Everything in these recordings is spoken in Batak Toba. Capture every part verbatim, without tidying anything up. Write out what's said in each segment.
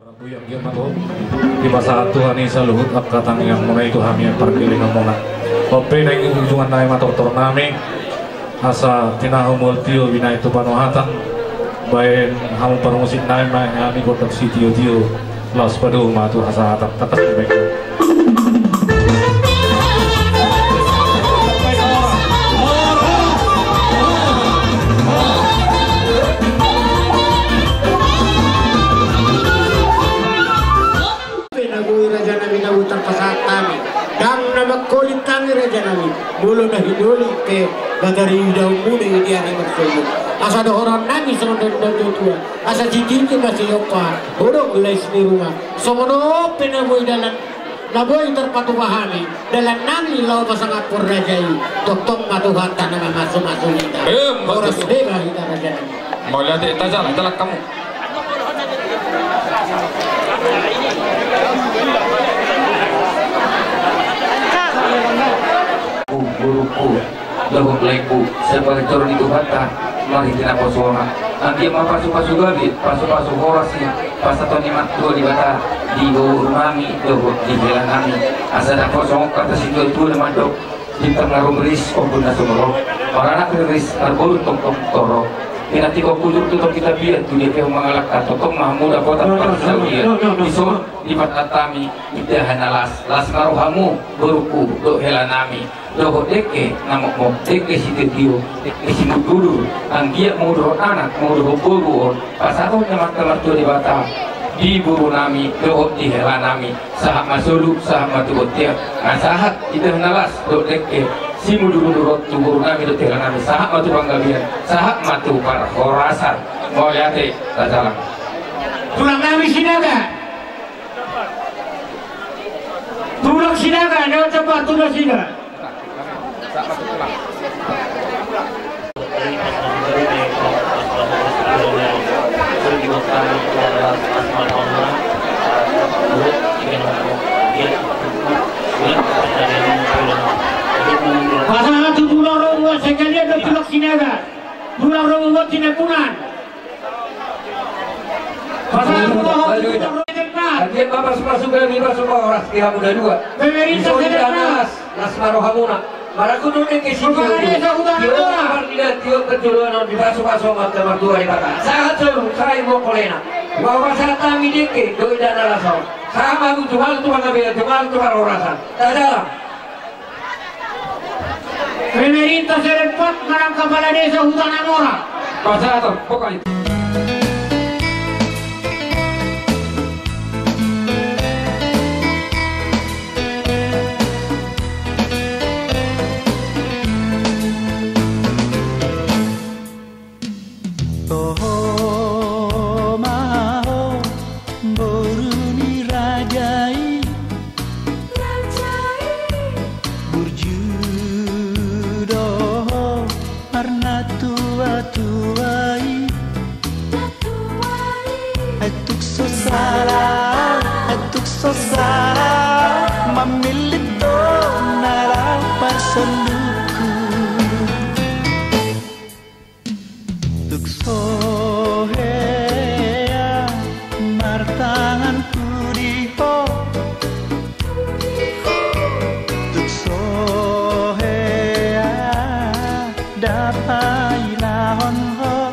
Rambu yang giat ma tu, dipasahat Tuhan i saluhut angka tangiang muna i tu hami pargellengan muna. On pe naeng ujungan nami ma tortor nami, asa tinahu ma tio binahen tu panuhatan, baen hamu parmusik nami ma hami gondang sitio-tio, laos padomu ma tu hasahatan. Tangkas ma i. Pe na boi raja nami na boi tarpasahat hami, ndang na mangkolit hami raja nami, molo na hinoli pe na taridaonmuna i di ari marsogot. Asa dohonon nami songon dohonon ni natuatua, asa sititi ma sihompa, godang lais ni ruma. Songon on pe na boi dalan, na boi tarpatupa hami, dalan nami laho pasangaphon raja i, tongtong ma Tuhanta na mamasumasu hita. Emma tutu. Horas deba hita raja nami. Mauliate, tajalang, jalang hamu. Boruku dohot laengku, sabagai joro ni Tuhanta, marhite naposona, anggiat ma pasupasu gabe, pasupasu horas i pasahaton ni Amanta Debata di boru nami dohot di hela nami. Asa naposo hata situatua na mandok, bintang na rumiris ombun na sumorop, maranak riris marboru tongtong torop. Pinantikhon hujur tu topi tapian, tu dia pe hamu mangalangka, tongtong ma hamu dapotan parsaoran. Dison dipasahat hami indahan na las, las ma rohamu boruku dohot hela nami, dohot dengke na mokmok, dengke sitio-tio, dengke simudur-udur, anggiat mangudurhon anak, mangudurhon boru on pasahaton ni Amanta Martua Debata di boru nami dohot di hela nami. Sahat ma solu, sahat ma tu bontean. Na sahat indahan na las dohot dengke simudur-udur on tu boru nami dohot hela nami, sahat ma tu panggabean, sahat ma tu parhorasan. Mauliate, tajalang. Tulang nami Sinaga. Tulang Sinaga, na cepat tulang Sinaga. Pasahat tu tulang Romuan, sekalian do tulang Sinaga. Tulang Romuan Tinambunan. Pasahat tu tulang Romuan Tinambunan. Anggiat ma pasupasu gabe, pasupasu horas di hamu na dua. Pemerintah serentak. Las ma rohamuna. Marangkup do dengke sitio-tio. Tio pardila, tio parjolo, annon dipasupasu Amanta Martua Debata. Sahat solu, sai mangkolena. Hupasahat hami dengke dohot indahan na las on. Sahat ma hamu, tung alu tu panggabean, tung alu tu parhorasan. Tajalang. Pemerintah serentak manang kepala desa Huta Namora. Pasahaton, pokokna. Toho ma ho boru ni raja i. Raja i. Burju do ho marnatuatua i. Natua i. Ai tung so sala, ai tung so sala, mamillit do na laho parsondukhu. Tung so hea martangan pudi ho. Tung so hea da pailahon ho.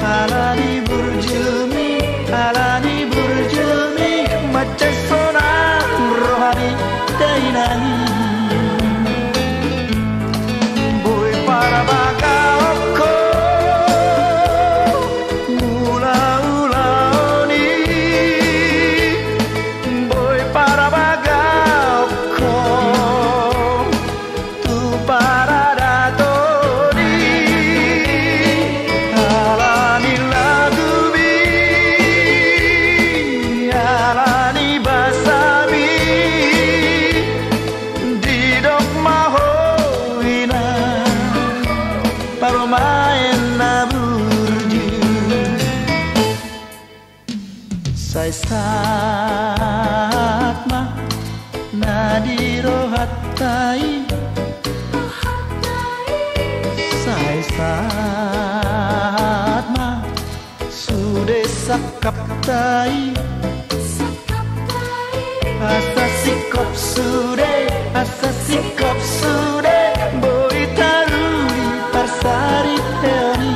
Ala ni burjumi, ala ni burjumi, mansai sonang roha ni dainang i. Boi parabagaon ho mula ulaon i, boi parabagaon ho tu paradaton i, ala ni lagumi, ala ni basami, didok ma ho inang parumaen na burju. Sai sahat ma na di rohanta i. Sai sahat ma sude Sangkap tai. Asa singkop sude, asa singkop sude, boi taruli parsaripeon i.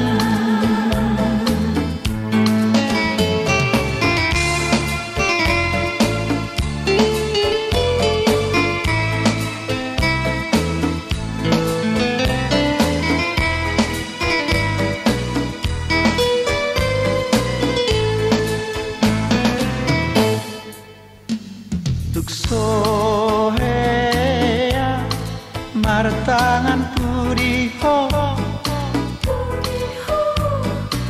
Tung so hea martangan pudi ho,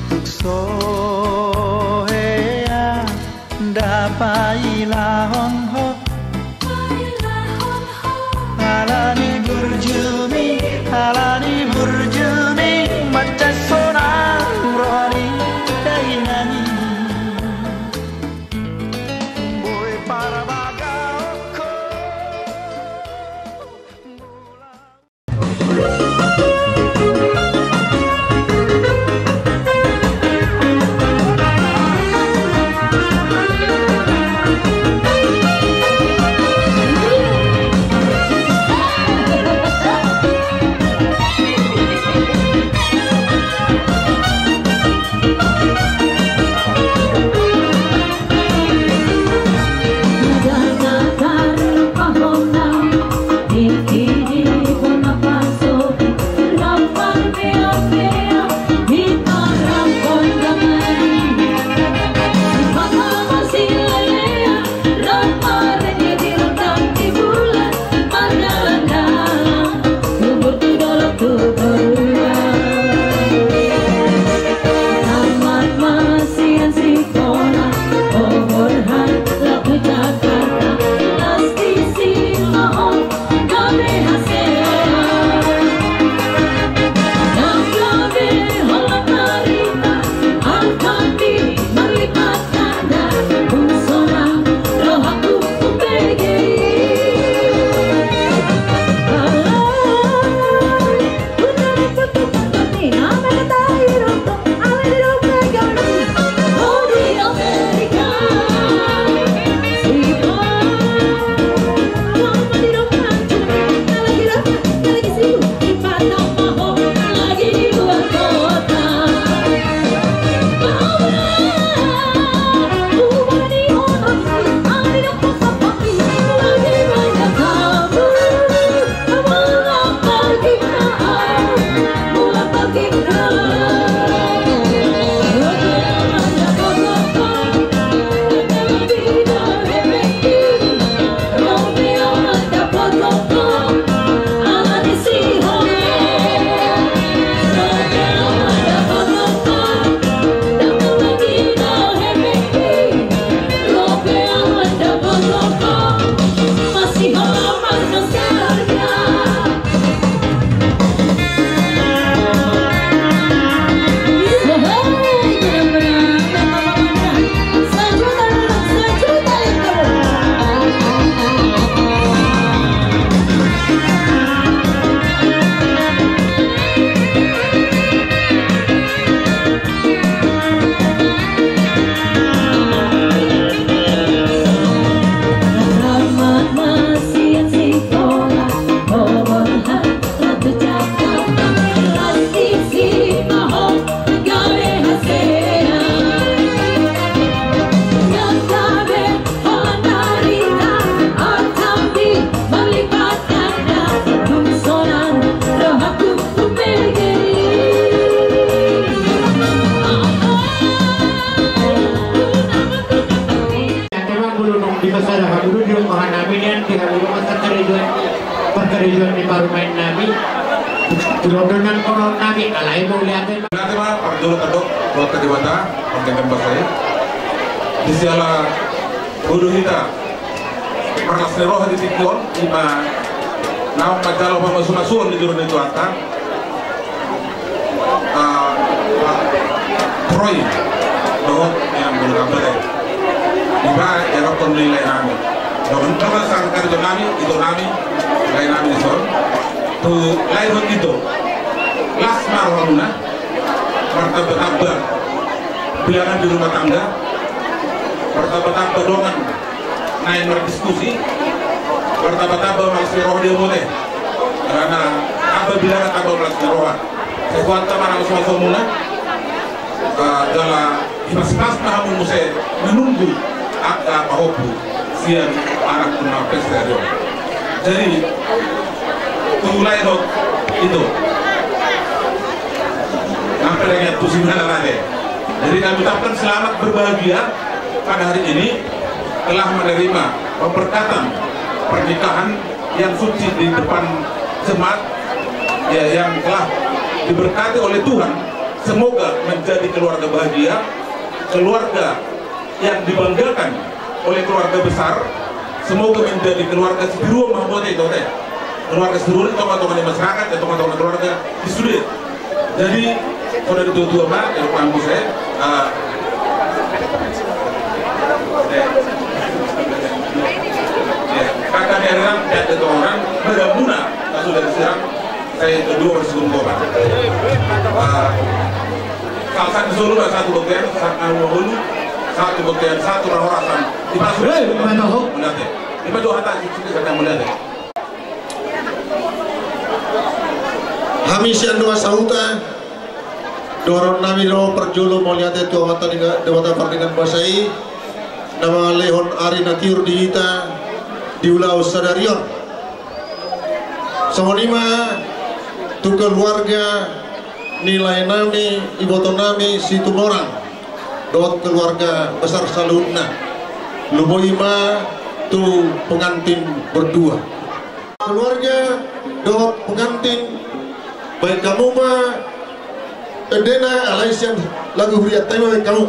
tung so hea nda pailahon ho. Ala ni burjumi, ala ni burjumi, mansai sonang roha ni dainang i. Boi parabagaon ho. Memang molo dung dipasada hamu do di roha nami nian, di hamu do masa karejoan, parkarejoan ni parumaen nami. Di roha nami, alai mauliate ma. Mauliate ma, parjolo tadok, dohot Debata, pangkengken basa i. Di siala bodo hita. Marlas ni roha di tingki on, ima naung manjalo pamasumasuon di juru ni Tuhanta. Ah, ah, Troy, dohot yang belum kabar. Iba, ya, rokon ni lae nami. Dohot, dohot, sang karejo nami, ito nami, lae nami son. Tu lae dohot ito. Las ma rohamuna. Martamba-tamba. Bilangan di rumah tangga, martamba-tamba dongan naeng mardiskusi, martamba-tamba ma las ni roha di hamu ate. Karena tamba bilangan tamba ma las ni roha. Sai huanta ma na masumasu hamuna, eh, jala hipas-hipas ma hamu muse menunggu angka pahompu sian anak na pesta di on. Jadi, tunggu lain dok itu. Sampai dengan pusing mana lagi. Jadi kami ucapkan selamat berbahagia pada hari ini telah menerima pemberkatan pernikahan yang suci di depan jemaat, ya, yang telah diberkati oleh Tuhan. Semoga menjadi keluarga bahagia, keluarga yang dibanggakan oleh keluarga besar. Semoga menjadi keluarga sitiruon ma hamu ate, ito ate. Keluarga sitiruon, tonga-tonga ni masyarakat, ya, tonga-tonga keluarga di sude. Jadi, songon na dituatua ma, ya, paham saya. Ah, ya. Ya, kakak ni ariran, ya, ada orang, bergabung, nah, sudah diserang, saya kedua bersikup koma. Ah, Sahat ni solu ma sahat tu bontean, sahat ni solu ma sahat tu bontean, sahat tu na horas an. Di pasu. Hei, main tahu. Mauliate. Di pasu hata sisi kata mauliate. Hami sian dongan sahuta, dohonon nami do parjolo mauliate tu Amanta Debata Pardenggan Basa i, na mangalehon ari na tiur di hita di ulaon sadari on. Songon i ma tu keluarga ni lae nami, iboto nami Situmorang dohot keluarga besar saluhutna. Lumobi ma tu pengantin berdua. Keluarga dohot pengantin, baen hamu ma endena alai sian lagu hurianta i ma baen hamu.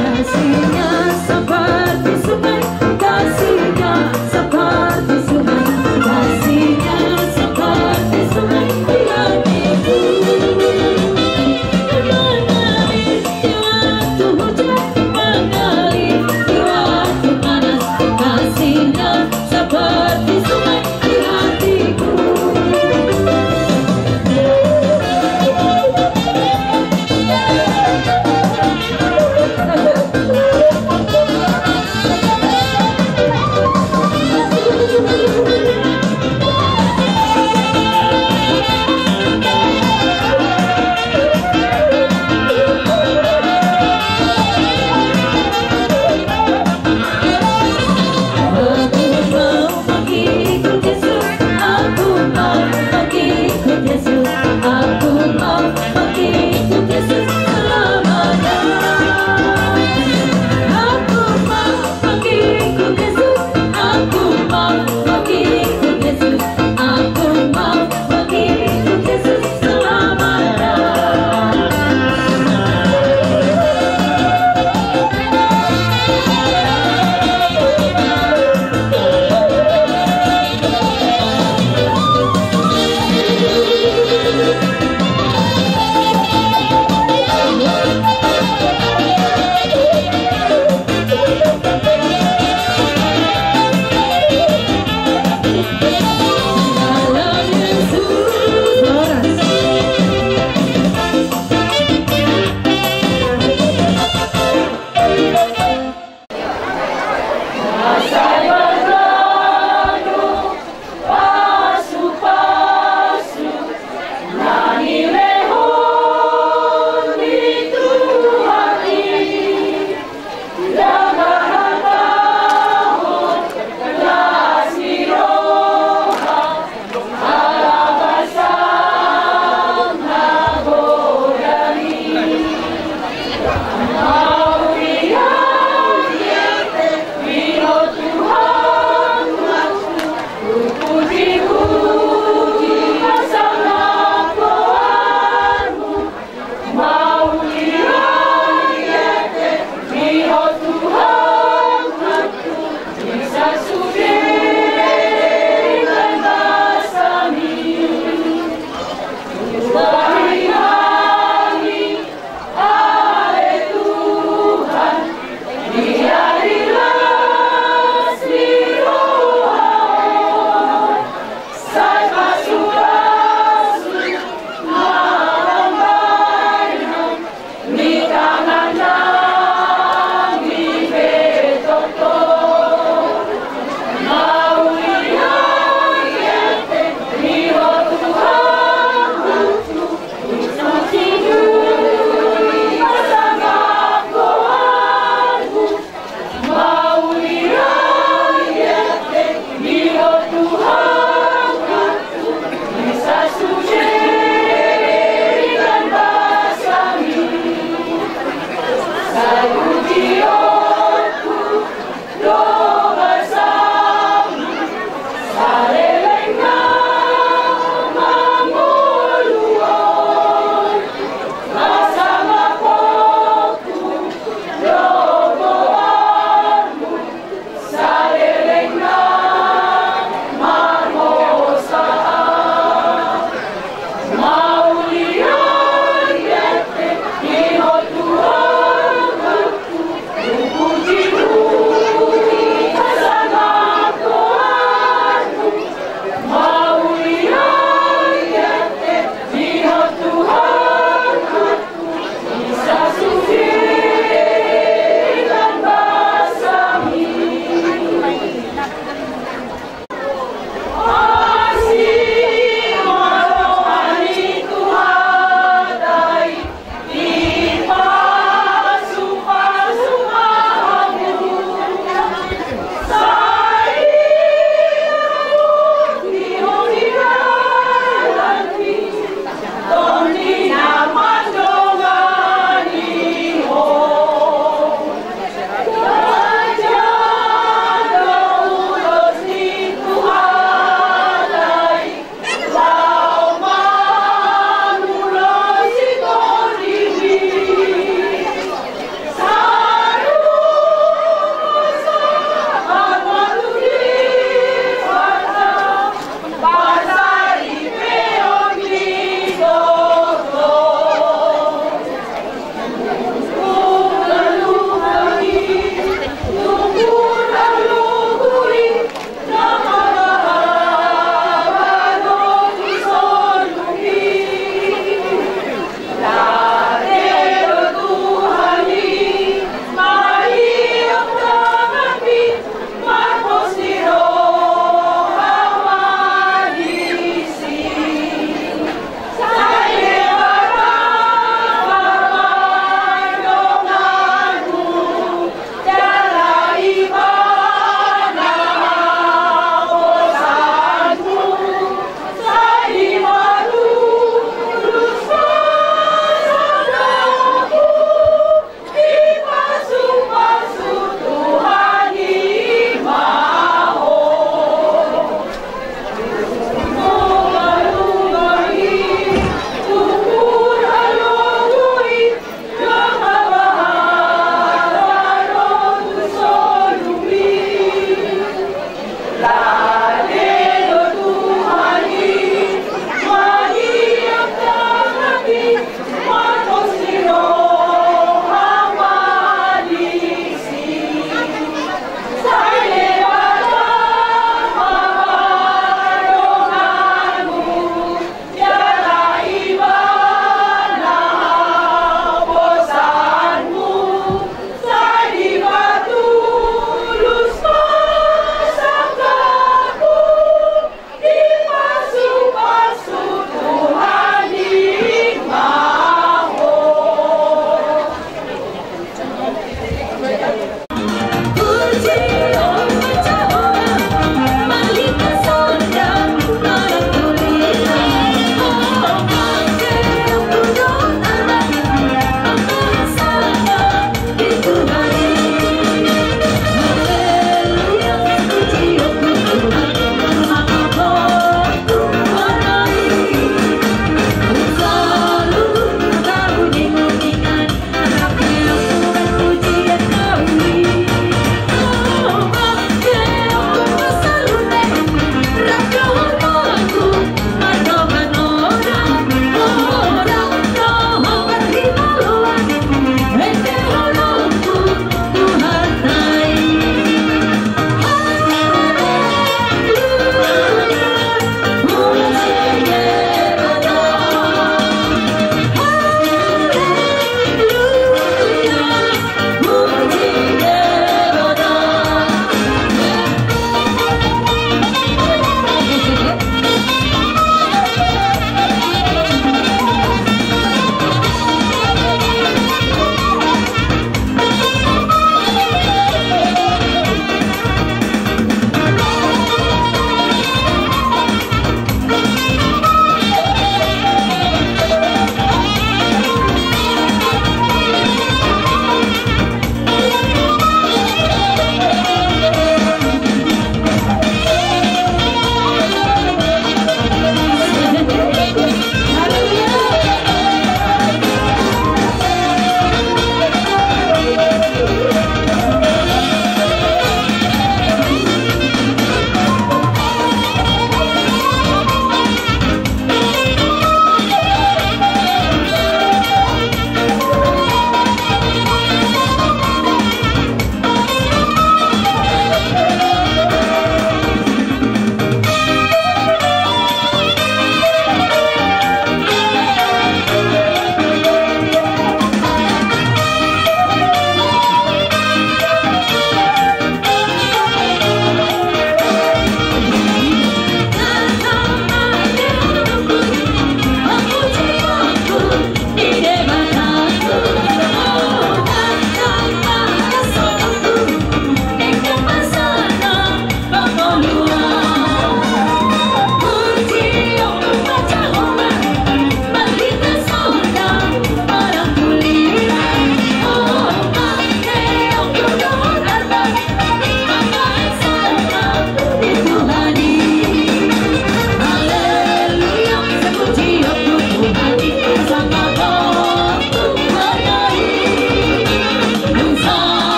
Kasihnya seperti sungai, kasihnya seperti sungai, kasihnya seperti sungai di hatiku. Mengalir di waktu hujan, mengalir di waktu panas, kasihnya seperti sungai di hatiku.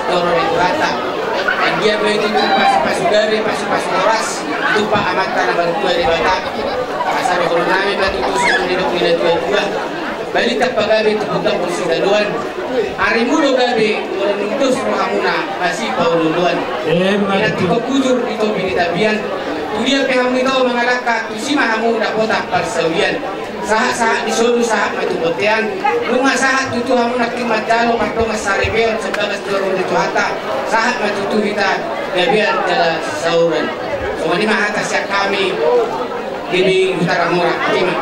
Doro ni Tuhanta. Anggiat ma i tutu pasupasu gabe, pasupasu horas ditumpak Amanta na martua Debata. Asa dohonon nami ma tutu songon nidok ni natuatua: Balintang ma gabe tu pungkaon sitadoan. Arimu do gabe molo nungnung dos rohamuna masipaolooloan. Emma tutu. Pinantikhon hujur di topi ni tapian, tu dia pe hamu ito mangalangka, tusi ma hamu dapotan parsaullian. Sahat-sahat ni solu sahat ma tu bontean. Nunga sahat tutu hamu nangkin manjalo pardongan saripeon sian bagas joro ni Tuhanta. Sahat ma tutu hita gabean jala saoran. Songon i ma hata sian hami, G B I Hutaramora. Botima.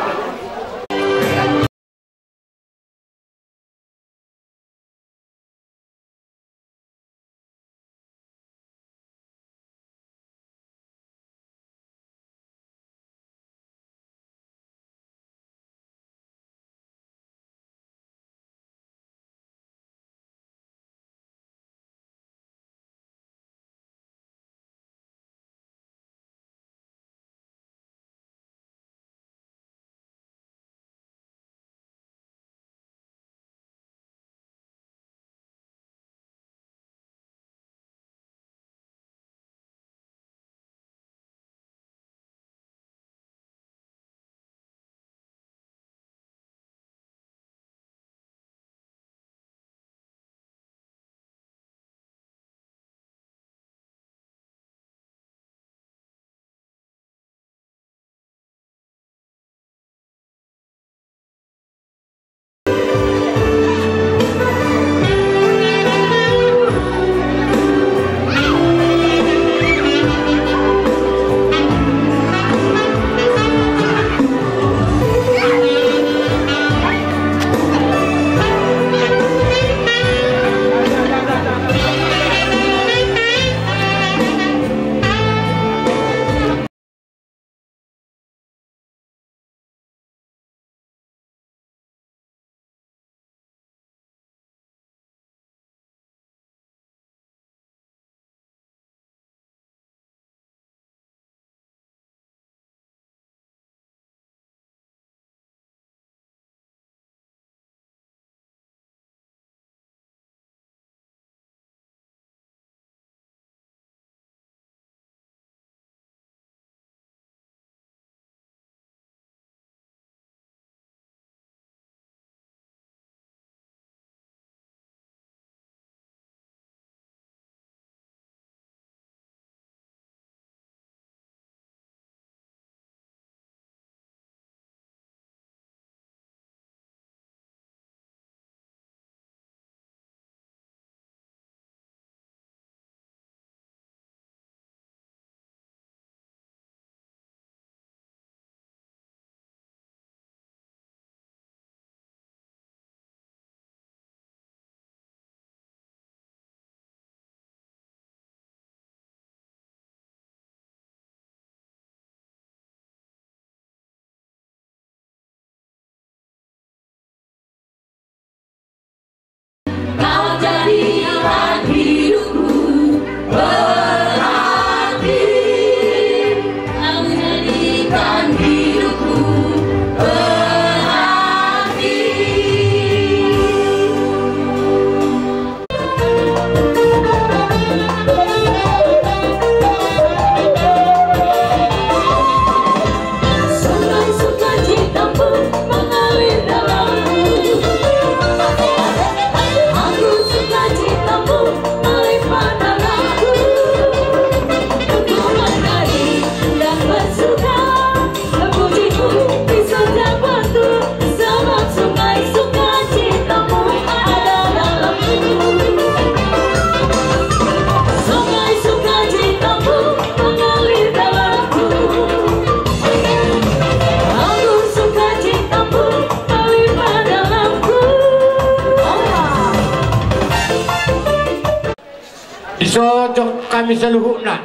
Dison jong hami saluhutna,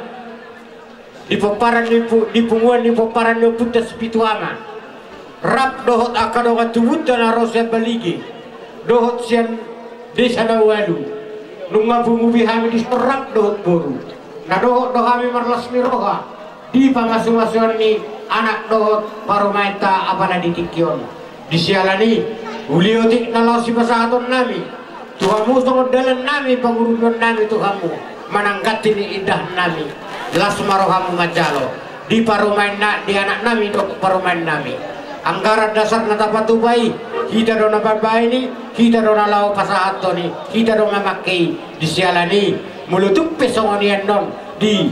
di pomparan ni pu-, di punguan ni pomparan ni ompunta Sipitu Ama, rap dohot angka dongan tubunta na ro sian Balige dohot sian desa na ualu. Nunga pungubi hami dison rap dohot boru, na dohot do hami marlas ni roha di pamasumasuon ni anak dohot parumaenta apala di tingki on. Di siala ni i, uli otik na laho sipasahaton nami Tu hamu songon dalan nami, pangurupion nami tu hamu, manang ganti ni indahan nami, las ma rohamu manjalo di parumaen na, di anak nami dohot parumaen nami. Anggaran dasar na tapatupa i, hita do na mambaen i, hita do na laho pasahathon i, hita do mamangke i. Di siala ni i, molo tung pe songon i annon di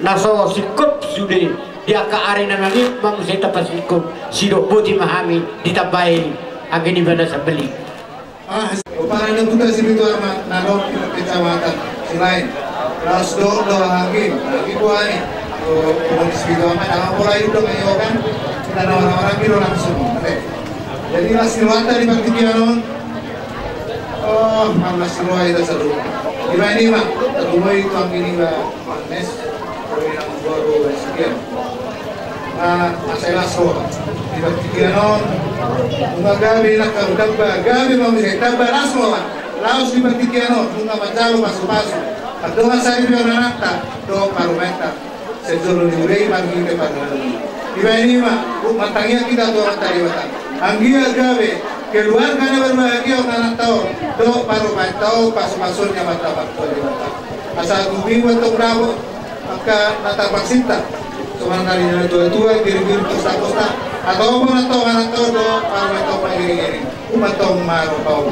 na so singkop sude, di angka ari na mangihut ma muse tapasingkop, sidok boti ma hami di tambaen i, anggi ni bana sambeli. Ah, opara na buta si Pitu Ama, na dong di kecamatan Silaen. Laos do, do hangin, hangin buani. Do, do di Pitu Ama, na pola iu do ngayokan, kita na orang-orang biro langsung. Oke. Jadi, las ni rohanta di partingkian on. Oh, las ni roha ita sadu. Ima, ima, sadu, itu angin ima. Manes, kawin nang dua, dua belas sekian. Nah, asa las roha. Di partingkian on, nunga gabe nang karu tamba, gabe ma muse tamba las roha. Laos di partingkian on, nunga manjalo pasu-pasu. Andorang sari pe on anakta, dohot parumaenta. Sejolo ni ure i marhite pardalanan. Dibaen ima, martangiang hita tu Amanta Debata. Anggiat gabe, keluarga na berbahagia on anakta on, dohot parumaenta on, pasu-pasuon ni Amanta Martua Debata. Asa tubu ma tong dapot angka na tarpaksinta. Songon na nidok ni natua-tua, giring-giring, posta-posta. Atau pun atau anak tau do, parumaen tau pangiring-iring. Umat tong maro pau.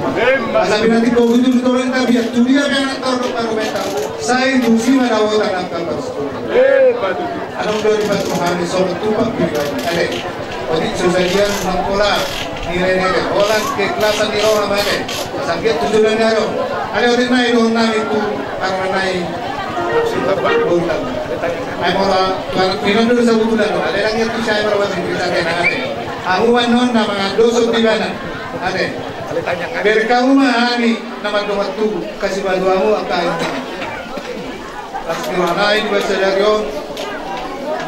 Asa pinantik ko hutu di toreng tabiat. Tu dia pe anak tau do parumaen tau. Sai tusi ma dapotan angka parumaen. Adong do di pasu hami songon tupak bibir. Ate. Otik so sadia nang pola nilai nilai holan keikhlasan ni roha ma ate. Sangkit tujuan ni adong. Ate otik nai dohon nami tu karena nai. Ai molo tuan pinon dulu sabutulan. Ate lagi tu saya berapa sih kita ate nang ate. Ahu annon na mangandoso tu ibana. Ate. Bereng hamu ma hami na mandongan tu kasih bantuanmu angka. Las ni roha nai di basa dari on.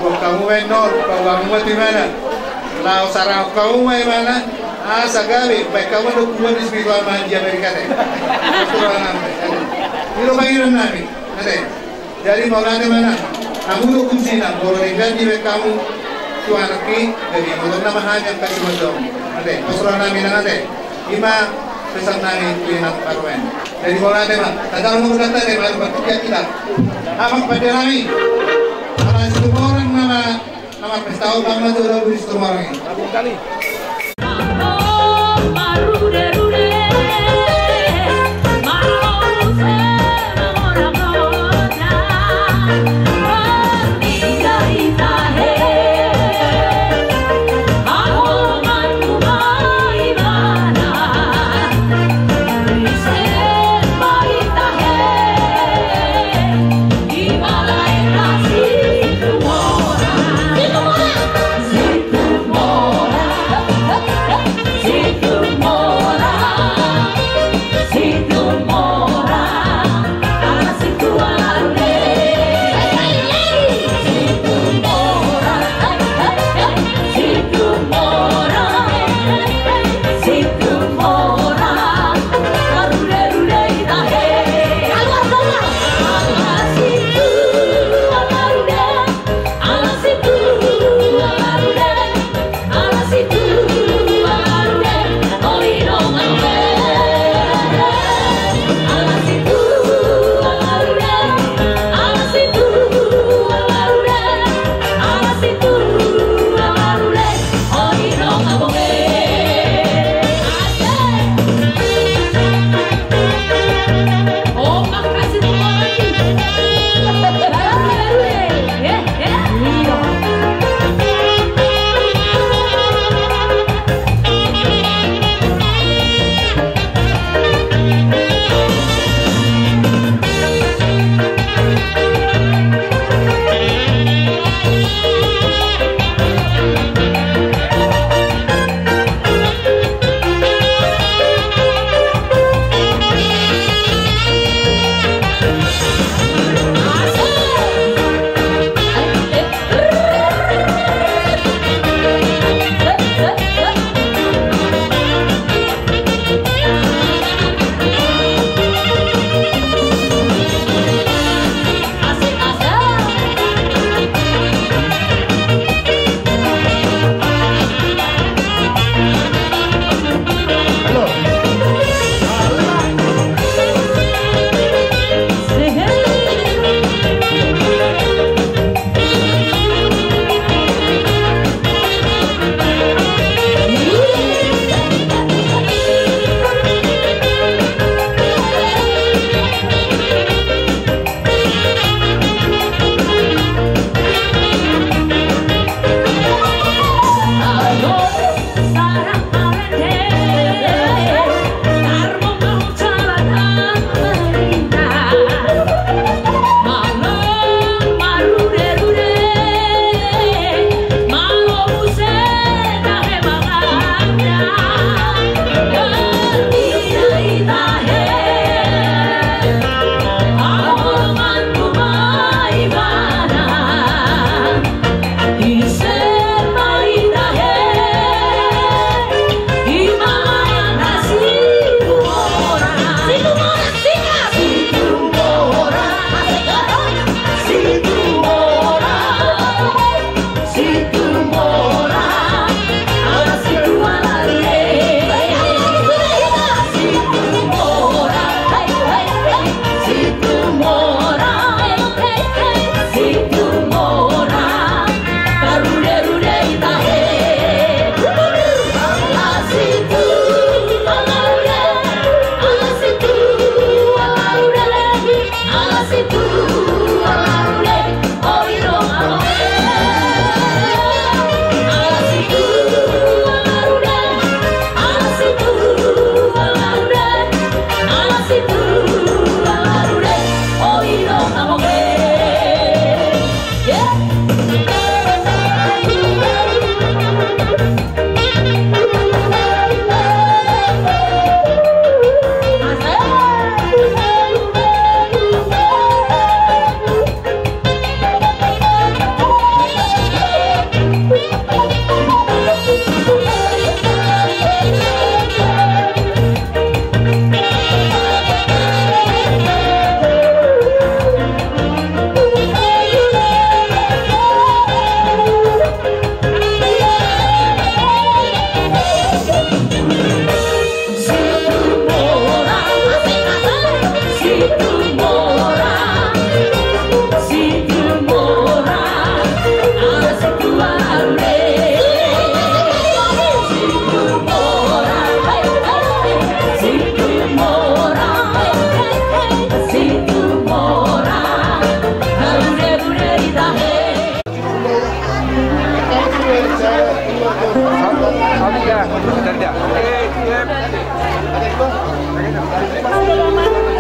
Buat hamu ma annon, paboa hamu ma tu ibana. Laos sarahon hamu ma ibana. Asa gabe, baen hamu ma dokumen di Pitu Ama di Amerika te. Las ni roha nami. Ilo pangiran nami. Ate. Jadi mauliate ma nang. Hamu do kuncina, molo denggan dibaen hamu tu anak i, jadi molo nama hanya kasih bantuan. Ate. Las ni roha nami nang ate. Ima pesan nami tu inang parumaen. Jadi mauliate ma, tanda mauliate ma, baru bertiga kita. Abang pada nami. Ala Situmorang nama, nama pesta, abang maju dalam di Situmorang ini.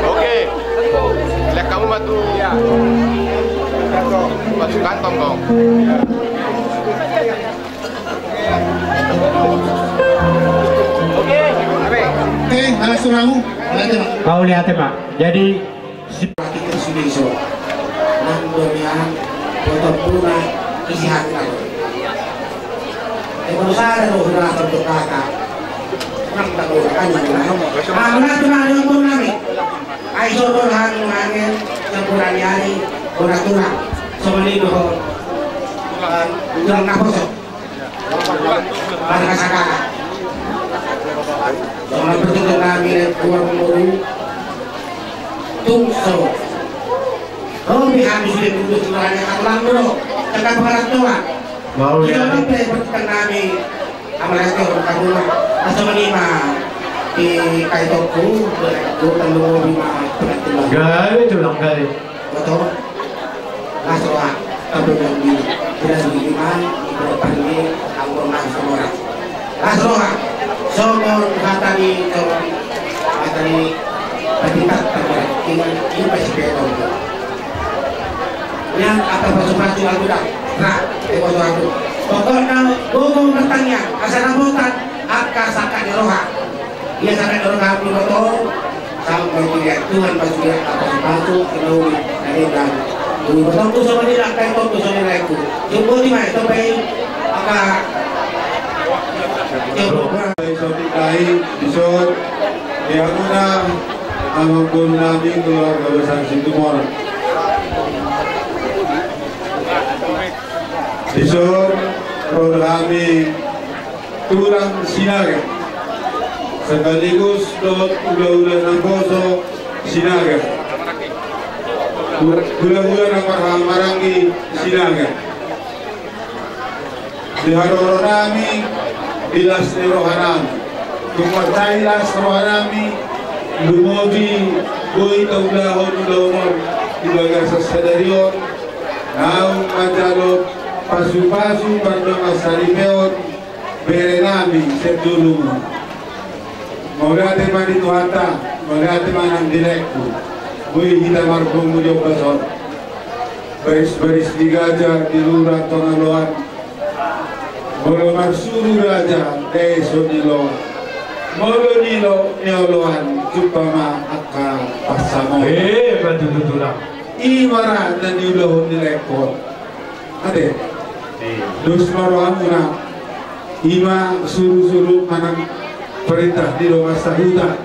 Oke. Lihat kamu batu. Batu kantong dong. Oke, halo, saudaramu. Kau lihat, Pak. Jadi, si- Kita sini, so. Nang donian, foto puna, isi hati. Eh, baru sadar, oh, sudah, untuk kakak. Nang tak boleh, kan, nang, nang. Ah, benar, benar, yang pun nami. Ai, so, dohot hami nuaeng, sampurna ni ari, bona tulang. So, malindo, ho. Tulang naposo. Marga Sagala. Songon na partutur nami, na tulang boru. Tung so. Ro pe hami sude, mundut suaranya, katulang dulu. Tengah pengarantoan. Mau ya. Songon pe partutur nami, amalae tu karuma. Asal lima. Di kaitokku, berlaku, telu lima, pengantin. Gale, tulang gale. Betul. Las roha, tapi yang di, tidak di iman, berpandi, ampun, mas, semua. Las roha, songon hata ni, songon hata ni, tapi tak tergerak, iman, iman pasti beda. Yang apa pasu-pasu aku dah, nah, eh, pasu aku. Pokokna, gogo martangiang, asa dapotan, angka sangkap ni roha. Ia sampe dorong hami boto, sampe tidak Tuhan pasupasu, pasupasu, kinauli, na dendam. Dui botongku sama dia, angka itongku sama dia, aku. Jumbo di mana, itu pe, angka. Jumbo. Sotik lain, di sor, di hamuna, amang boru nami, keluarga besar Situmorang. Di sor, ro hami, Tulang Sinaga. Sekaligus dohot hulahula naposo Sinaga. Hu-, hulahula na marhaha maranggi Sinaga. Di haroro nami, di las ni roha nami. Tung marhite las roha nami, lumobi Boi taulahon ulaon on di bagasan sadari on, naung manjalo pasupasu pardongansaripeon bere nami sian dolok on. Mauliate ma di Tuhanta, mauliate ma nang di laengku. Boi hita marpungu di ombas on. Barisbaris ni gaja di rura Tongaloan. Molo marsuru raja, dai so nilo. Molo nilo nioloan, jumpa ma angka pansamotan. Eh, betul, betul lah. I ma ra na niulahon ni laengkon. Ate. Eh. Dos ma rohamuna. I ma surusuru manang perintah ni dongan sahuta.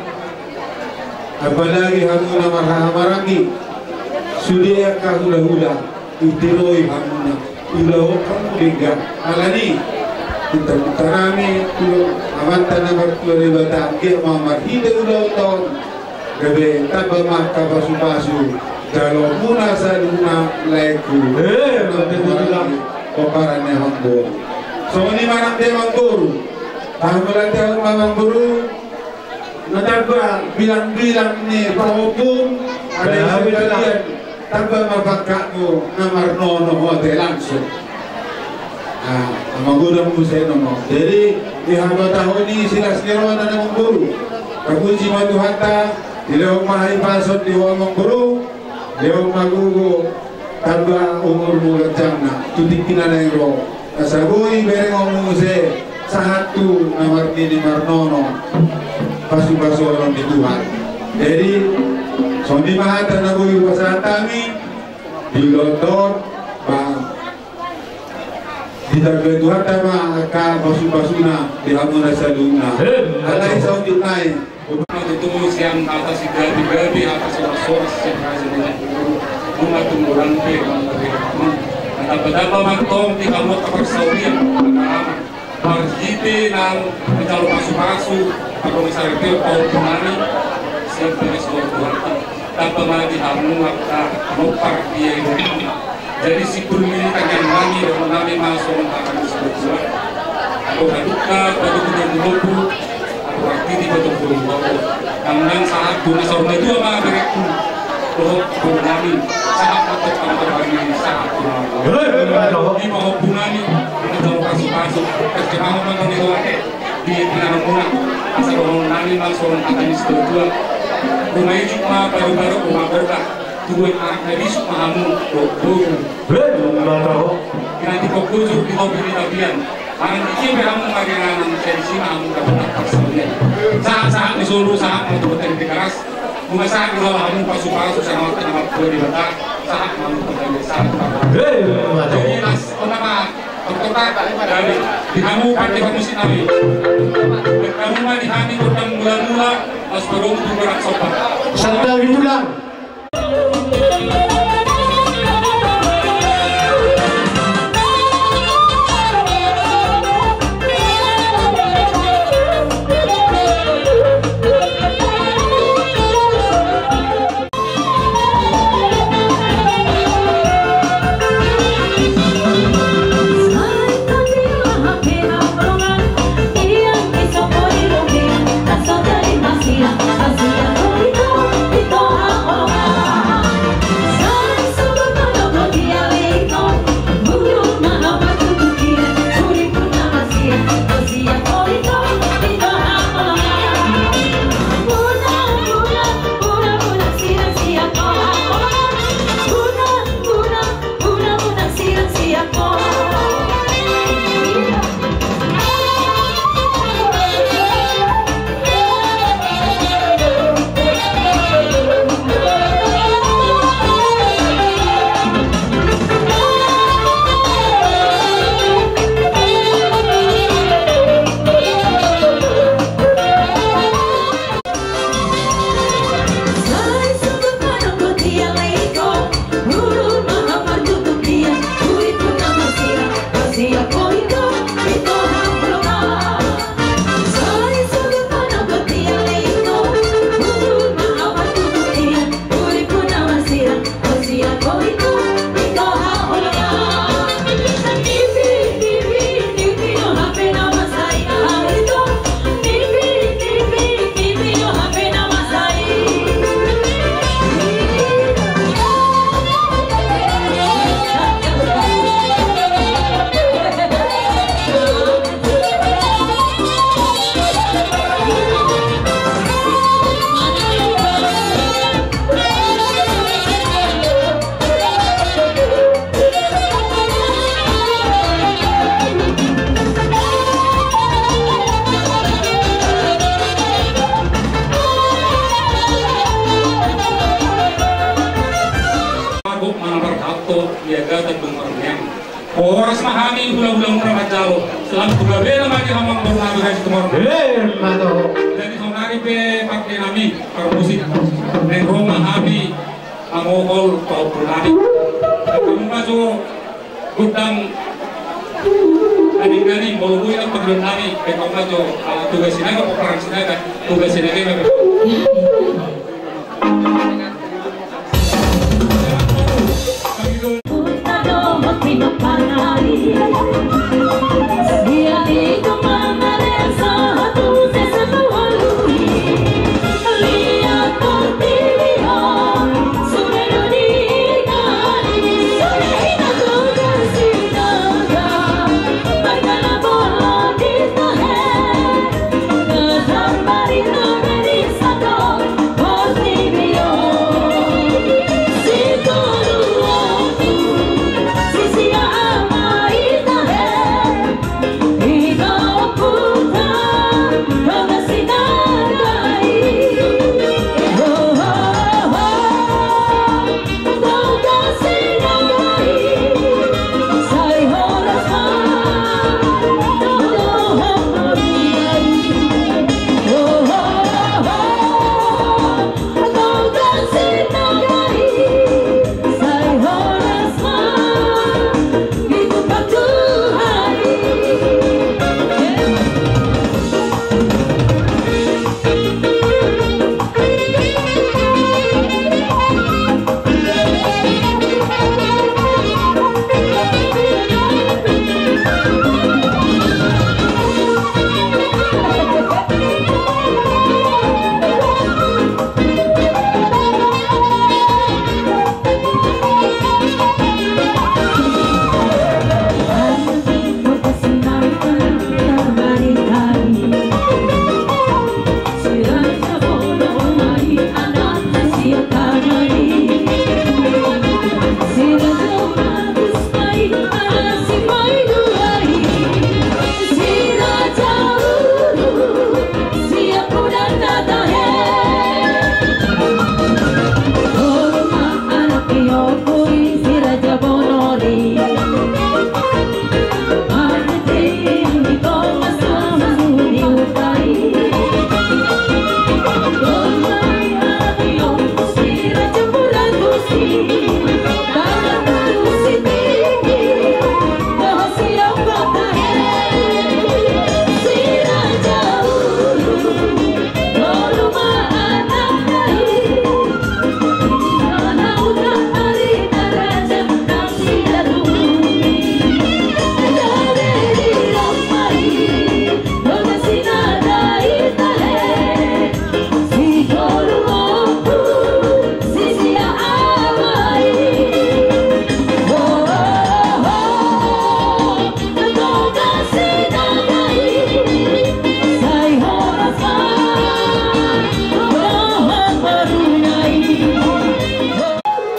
Apalagi hamu na marhahamaranggi. Sude angka hulahula. Itiroi hamuna, ulaon hamu denggan. Alani, pinta-pinta nami tu Amanta na martua Debata, anggiat ma marhite ulaonta on gabe tamba ma angka pasupasu jaloonmuna saluhutna laengku. Eh, betul, betul. Pomparan ni amangboru. Songon i ma nang di amangboru. Tahan berarti amangboru. Na tamba bilangbilang ni pahompum, ada isi kalian, tamba ma pangkatmu na marnono ho ate langsung. Nah, amangboru muse nono. Jadi, di hata tahun ini silas ni roha na amangboru. Tapuji ma Tuhanta, dilehon ma hahipason di ho amangboru. Lehon ma gogo, tamba umurmu ganjangna tu tingki na naeng ro. Asa boi berengonmu muse sahat tu na marnini marnono pasupasuon ni Tuhan. Jadi, songon i ma hata na boi hupasahat hami di ulaonta on, ba, ditambai Tuhanta ma angka pasupasuna di hamuna saluhutna. Alai saonjung nai. Tutu sian hata sigabigabi, hata solassolas sian raja ni nangku. Nunga tumbolan pe manggabe hamu. Tamba-tamba ma antong di hamu angka parsaoran. Marhite naung manjalo pasupasu, pardongansaripeon pahompum nami sian bagas ni Tuhanta. Tamba ma di hamu angka pinompar di Jadi simpul ni tangiang nami, dohonon nami ma songon hata ni situa. Anggo hadungka, patuduhon ni lombu. Anggo martiti, patuduhon ni lombu. Nang nang sahat tu na saur matua ma berengku. Dohot boru nami, sahat ma tu pangkatami, sahat tu na. Di pahompu nami, di pasupasu. Terjemahon ma nang di doa. Di pinanamuna. Asa dohonon nami ma songon hata ni situa. Rumah ijuk ma, baru-baru rumah borga. Tuan anak na bisuk ma hamu, boru. Nanti pokujur di hobi di tapian. Manang di kipe hamu marginanan, sensi ma hamu dapat parsaulian. Sahat-sahat ni solu, sahat ma tu Botan Tigaras. Bunga sahat ma hamu pasupasu, sama waktu nama tua di bata. Sahat ma hamu tu Botan, sahat ma hamu. Jadi las, kota ma, kota, dari, di hamu pande hamu sinami. Kamu ma di hami kota mula-mula, mas perung tu berat sopan. Santabi ulang. Ia gata dong orang yang. Horas ma hami hula-hula muna manjalo. Selamat hula bela ma di hamang dong na beres tumor. Eh, mano. Jadi sonari pe pake nami parmusik. Neng roma hami angokol pau punani. Kamu masuk gudang. Nani-nani mau gue yang perlu nami. Kamu masuk tugas sinaga, perang sinaga, tugas sinaga.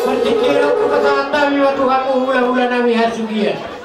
Marsikiran tu pasahat nami ma tu hamu hula-hula nami hasugian.